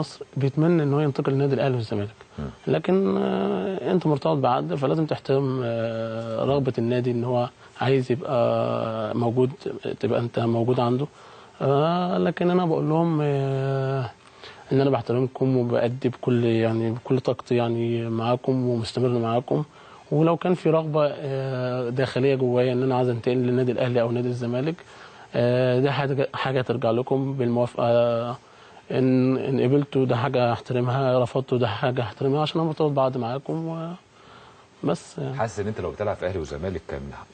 مصر بيتمنى ان هو ينتقل للنادي الاهلي والزمالك، لكن انت مرتبط بعقد، فلازم تحترم رغبة النادي ان هو عايز يبقى موجود، تبقى انت موجود عنده. لكن انا بقول لهم ان انا بحترمكم وبأدي بكل يعني بكل طاقتي يعني معاكم ومستمر معاكم، ولو كان في رغبة داخلية جوايا ان انا عايز انتقل للنادي الاهلي او نادي الزمالك، ده حاجة ترجع لكم بالموافقة. ان قبلتوا ده حاجة احترمها، رفضتوا ده حاجة احترمها، عشان انا مرتبط بعض معاكم وبس. يعني حاسس ان انت لو بتلعب في اهلي وزمالك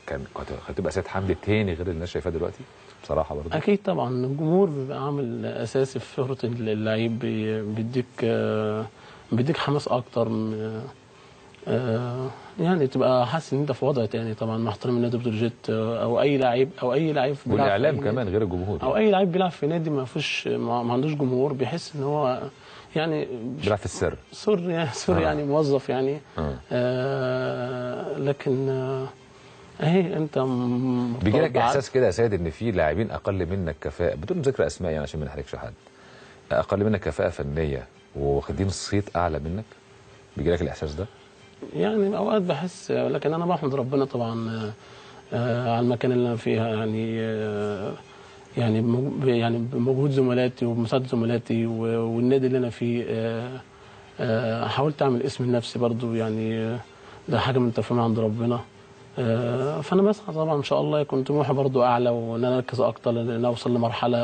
كان هتبقى سيد حمدي تاني غير اللي الناس شايفاه دلوقتي بصراحة؟ برضه اكيد طبعا الجمهور بيبقى عامل اساسي في شهره اللعيب، بيديك حماس اكتر، يعني تبقى حاسس ان انت في وضع تاني. طبعا مع احترام النادي بتروجيت او اي لعيب، او اي لعيب والاعلام كمان غير الجمهور، او اي لعيب بيلعب في نادي ما فيهوش ما عندوش جمهور، بيحس ان هو يعني بيلعب في السر، سر يعني سر يعني موظف يعني. لكن اهي انت بيجي لك احساس كده يا سيد ان في لاعبين اقل منك كفاءة، بدون ذكر اسماء يعني عشان ما نحرجش حد، اقل منك كفاءة فنية وواخدين صيت اعلى منك، بيجي لك الاحساس ده؟ يعني اوقات بحس، لكن انا بحمد ربنا طبعا على المكان اللي انا فيها، يعني يعني بمجهود زملاتي وبمساعده زملاتي والنادي اللي انا فيه. حاولت اعمل اسم لنفسي برضو، يعني ده حاجة من التوفيق عند ربنا. فانا بسعى طبعا ان شاء الله يكون طموحي برضو اعلى، وان انا اركز اكتر، ان انا اوصل لمرحلة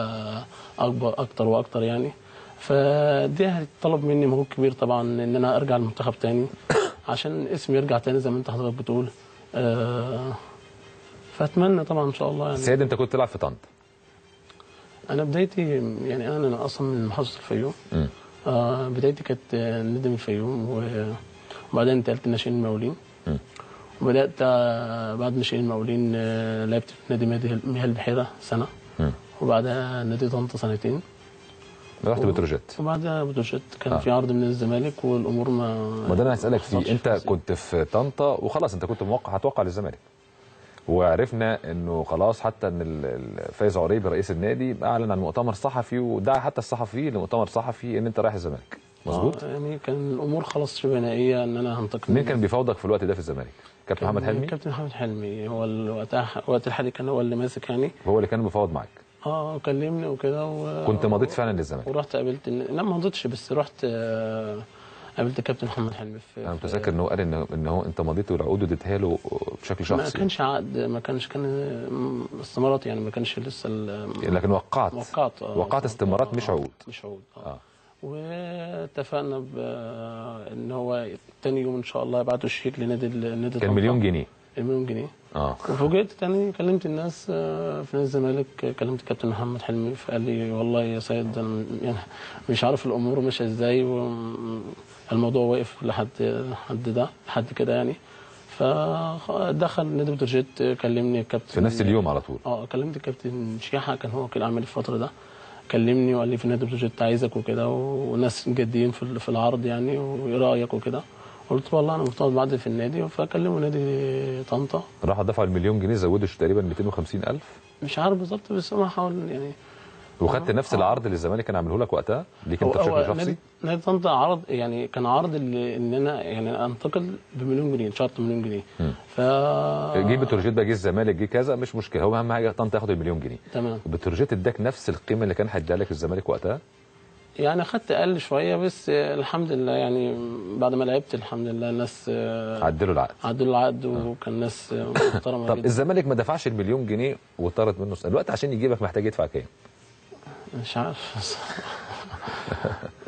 اكبر اكتر واكتر يعني. فدي هتطلب مني مجهود كبير طبعا ان انا ارجع المنتخب تاني عشان اسمي يرجع تاني زي ما انت حضرتك بتقول. فاتمنى طبعا ان شاء الله. يعني سيد انت كنت تلعب في طنطا؟ انا بدايتي يعني انا اصلا من محافظة الفيوم. بدايتي كانت نادي من الفيوم، وبعدين انتقلت ناشئين المقاولين. وبدات بعد ناشئين المقاولين لعبت في نادي مياه البحيرة سنة، وبعدها نادي طنطا سنتين. رحت بتروجيت، وبعدها بتروجيت كان في عرض من الزمالك والامور ما ده انا هسالك فيه. انت كنت في طنطا وخلاص انت كنت موقع، هتوقع للزمالك، وعرفنا انه خلاص، حتى ان فايز عريبي رئيس النادي اعلن عن مؤتمر صحفي ودعا حتى الصحفيين لمؤتمر صحفي ان انت رايح الزمالك، مظبوط؟ يعني كان الامور خلاص شبه نهائية ان انا هنتقل. مين كان بيفاوضك في الوقت ده في الزمالك؟ كابتن محمد حلمي؟ كابتن محمد حلمي هو وقتها، وقت الحالي كان هو اللي ماسك يعني، هو اللي كان بيفاوض معاك. كلمني وكده كنت مضيت فعلا للزمالك؟ ورحت قابلت، لا ما مضيتش، بس رحت قابلت الكابتن محمد حلمي في انا متذكر ان هو قال ان هو انت مضيت والعقود اديتها له بشكل شخصي. ما كانش عقد، ما كانش، كان استمارات يعني، ما كانش لسه لكن وقعت استمارات مش عقود. مش عقود. واتفقنا ان هو تاني يوم ان شاء الله يبعتوا الشيك لنادي النادي. كان مليون جنيه. المليون جنيه. وفوجئت تاني، كلمت الناس في نادي الزمالك، كلمت الكابتن محمد حلمي، فقال لي والله يا سيد انا يعني مش عارف الامور ماشية ازاي، والموضوع واقف لحد ده لحد كده يعني. فدخل نادي بتروجيت، كلمني الكابتن في نفس اليوم على طول. كلمت الكابتن شيحه، كان هو وكيل اعمال الفترة ده، كلمني وقال لي في نادي بتروجيت عايزك وكده، وناس جادين في العرض يعني، وايه رايك وكده. قلت والله انا مرتبط بعد في النادي، فكلموا نادي طنطا، راحوا دفعوا المليون جنيه، زودوا تقريبا 250,000 مش عارف بالظبط، بس هم حاول يعني. وخدت نفس العرض اللي الزمالك كان عامله لك وقتها ليك انت بشكل شخصي؟ نادي طنطا عرض يعني، كان عرض ان انا يعني انتقل بمليون جنيه، شرط مليون جنيه. ف جه بتروجيت بقى، جه الزمالك، جه كذا، مش مشكلة، هو اهم حاجة طنطا ياخد المليون جنيه. تمام. بتروجيت اداك نفس القيمة اللي كان هيديها لك الزمالك وقتها؟ يعني اخدت اقل شوية، بس الحمد لله يعني بعد ما لعبت الحمد لله الناس عدلوا العقد، عدلوا العقد، وكان ناس محترمه. طب الزمالك ما دفعش المليون جنيه وطرد منه الوقت عشان يجيبك، محتاج يدفع كام؟ مش عارف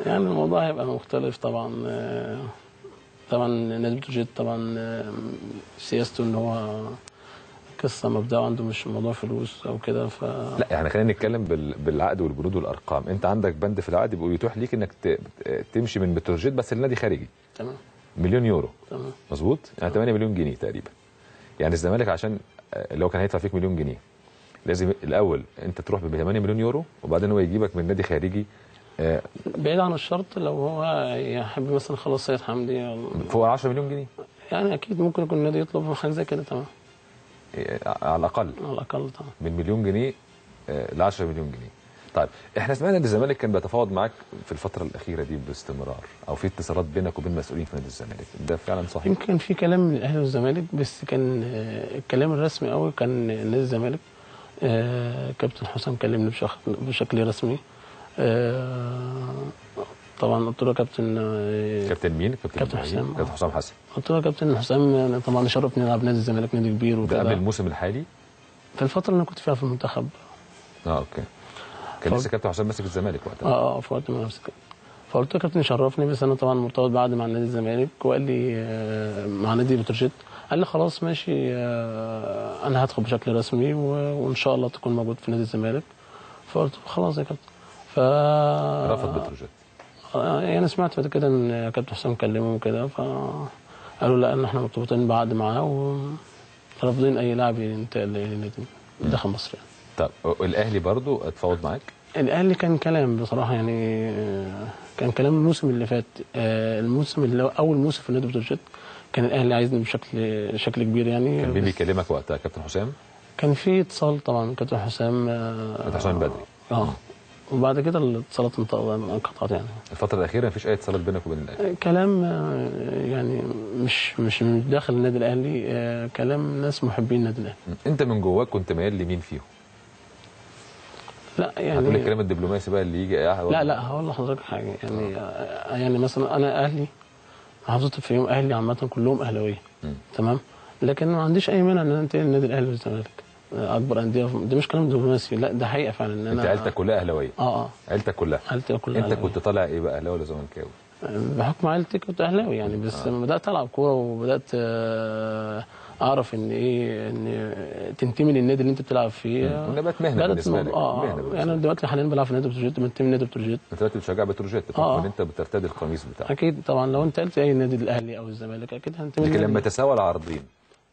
يعني الموضوع هيبقى مختلف طبعا. طبعا نادي بتروجيت طبعا سياسته ان هو قصة مبدأه عنده مش موضوع فلوس او كده. لا يعني خلينا نتكلم بالعقد والبنود والارقام. انت عندك بند في العقد بيقول يتوح ليك انك تمشي من بتروجيت بس النادي خارجي. تمام. مليون يورو. تمام. مظبوط؟ يعني 8 مليون جنيه تقريبا. يعني الزمالك عشان لو كان هيدفع فيك مليون جنيه لازم الاول انت تروح ب 8 مليون يورو، وبعدين هو يجيبك من نادي خارجي. بعيد عن الشرط، لو هو يحب مثلا خلاص سيد حمدي فوق 10 مليون جنيه يعني اكيد ممكن يكون النادي يطلب حاجة زي كده. تمام. على الاقل، على الاقل طبعا، من مليون جنيه ل 10 مليون جنيه. طيب احنا سمعنا ان الزمالك كان بيتفاوض معاك في الفترة الاخيرة دي باستمرار، او في اتصالات بينك وبين مسؤولين في نادي الزمالك، ده فعلا صحيح؟ يمكن في كلام من الاهلي والزمالك، بس كان الكلام الرسمي قوي كان نادي الزمالك. كابتن حسام كلمني بشكل رسمي. طبعا قلت له كابتن. كابتن مين؟ كابتن حسام. كابتن حسام حسن. قلت له كابتن حسام طبعا شرفني العب نادي الزمالك، نادي كبير وكده. ده قبل الموسم الحالي؟ في الفترة اللي انا كنت فيها في المنتخب. okay. كان لسه كابتن حسام ماسك الزمالك وقتها. في وقت ما مسك. فقلت له كابتن شرفني، بس انا طبعا مرتبط بعد مع نادي الزمالك، وقال لي مع نادي بتروجيت، قال لي خلاص ماشي، انا هدخل بشكل رسمي وان شاء الله تكون موجود في نادي الزمالك. فقلت له خلاص يا كابتن. رفض بتروجيت. يعني سمعت بعد كده ان كابتن حسام كلمة وكده، فقالوا لا ان احنا مرتبطين بعد معاه ورافضين اي لاعب ينتقل لنادي داخل مصر يعني. طب الاهلي برضو اتفاوض معاك؟ الاهلي كان كلام بصراحة، يعني كان كلام الموسم اللي فات، الموسم اللي اول موسم في نادي بتروجيت كان الاهلي عايزني بشكل كبير يعني. كان مين بيكلمك وقتها؟ كابتن حسام؟ كان في اتصال طبعا كابتن حسام. كابتن حسام بدري. وبعد كده الاتصالات انقطعت يعني. الفترة الأخيرة مفيش أي اتصالات بينك وبين الأهلي؟ كلام يعني مش داخل النادي الأهلي، كلام ناس محبين النادي الأهلي. أنت من جواك كنت ميال لمين فيهم؟ لا يعني هتقول الكلام الدبلوماسي بقى اللي يجي. لا هقول لحضرتك حاجة يعني. يعني مثلا أنا أهلي، محافظة الفيوم أهلي عامة كلهم أهلاوية. تمام، لكن ما عنديش أي مانع إن أنا أنتقل للنادي الأهلي والزمالك، اكبر اندية. ده مش كلام دبلوماسي، لا ده حقيقة فعلا. ان انا انت عيلتك كلها اهلاويه؟ عيلتك كلها. عيلتي كلها. انت كنت طالع ايه بقى، اهلاوي ولا زملكاوي؟ بحكم عيلتي كنت اهلاوي يعني، بس لما بدات العب كورة وبدات اعرف ان ايه، ان تنتمي للنادي اللي انت بتلعب فيه. ونبات مهنة بالنسبة لك. يعني دلوقتي حاليا بلعب في نادي بتروجيت، بنتمي لنادي بتروجيت. انت دلوقتي بتشجع بتروجيت بحكم ان انت بترتدي القميص بتاعك. اكيد طبعا، لو انتقلت اي نادي، الاهلي او الزمالك، اكيد هنتمي. لكن لما تساوى العرضين،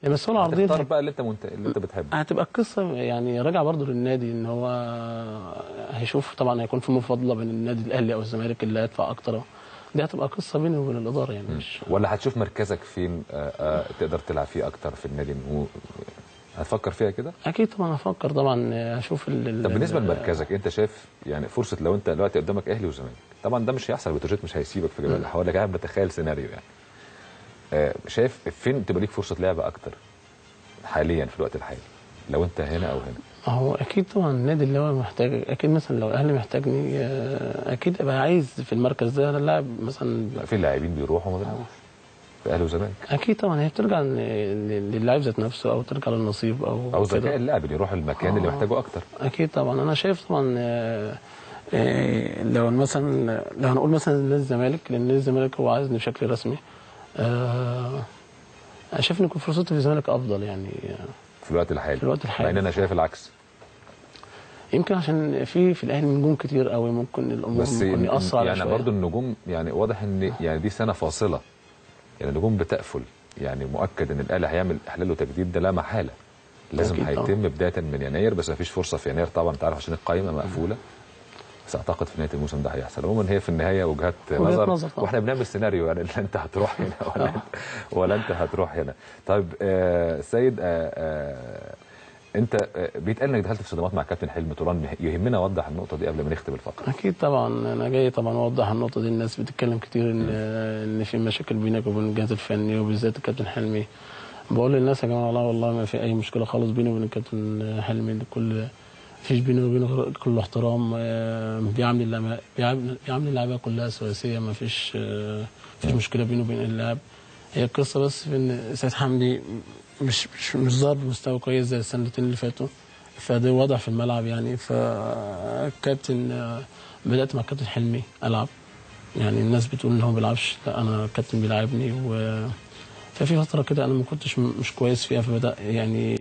لما تساوى العرضين هتختار بقى اللي انت اللي انت بتحبه. هتبقى القصة يعني راجعه برضه للنادي، ان هو هيشوف طبعا هيكون في مفاضله بين النادي الاهلي او الزمالك اللي هيدفع اكتر. دي هتبقى قصة بيني وبين الادارة يعني. مش ولا هتشوف مركزك فين تقدر تلعب فيه اكتر في النادي؟ هتفكر فيها كده؟ اكيد طبعا هفكر طبعا، هشوف. طب بالنسبة لمركزك انت شايف يعني فرصة لو انت دلوقتي قدامك اهلي وزمالك، طبعا ده مش هيحصل، بتروجيت مش هيسيبك في جميع الاحوال، لكن انا بتخيل سيناريو يعني. شايف فين تبقى ليك فرصة لعب اكتر حاليا في الوقت الحالي لو انت هنا او هنا؟ هو اكيد طبعا النادي اللي هو محتاج، اكيد مثلا لو الاهلي محتاجني اكيد ابقى عايز في المركز ده اللاعب مثلا. في لاعبين بيروحوا ما بيلعبوش في اهلي وزمالك. اكيد طبعا هي بترجع للاعب ذات نفسه، او ترجع للنصيب، او ذكاء اللاعب اللي يروح المكان اللي محتاجه اكتر. اكيد طبعا انا شايف طبعا لو مثلا لو هنقول مثلا نادي الزمالك، لان نادي الزمالك هو عايزني بشكل رسمي. انا شايف ان يكون فرصتي في الزمالك افضل يعني في الوقت الحالي. في الوقت الحالي، مع ان انا شايف العكس. يمكن عشان في الاهلي نجوم كتير قوي، ممكن الامور بس ممكن يأثر على يعني شوية. برضه النجوم يعني واضح ان يعني دي سنة فاصلة، يعني النجوم بتقفل، يعني مؤكد ان الاهلي هيعمل احلال وتجديد ده لا محالة، لازم هيتم بداية من يناير، بس ما فيش فرصة في يناير طبعا، انت عارف عشان القائمة مقفولة، بس اعتقد في نهاية الموسم ده هيحصل. عموما هي في النهاية وجهات نظر واحنا بنعمل سيناريو يعني اللي انت هتروح هنا ولا انت هتروح هنا. طيب سيد، انت بيتقال انك دخلت في صدمات مع كابتن حلمي طولان، يهمنا اوضح النقطة دي قبل ما نختم الفقرة. اكيد طبعا انا جاي طبعا اوضح النقطة دي. الناس بتتكلم كتير ان في مشاكل بينك وبين الجهاز الفني وبالذات الكابتن حلمي. بقول للناس يا جماعة والله ما في اي مشكلة خالص بيني وبين الكابتن حلمي، كل مفيش بيني وبينه كل احترام، بيعامل اللعيبة كلها سواسية، ما فيش مشكلة بينه وبين اللاعب. هي القصة بس في ان سيد حمدي مش ظاهر بمستوى كويس زي السنتين اللي فاتوا، فده واضح في الملعب يعني. فالكابتن بدات مع الكابتن حلمي العب، يعني الناس بتقول ان هو ما بيلعبش، لا انا الكابتن بيلعبني. ففي فترة كده انا ما كنتش مش كويس فيها، فبدا يعني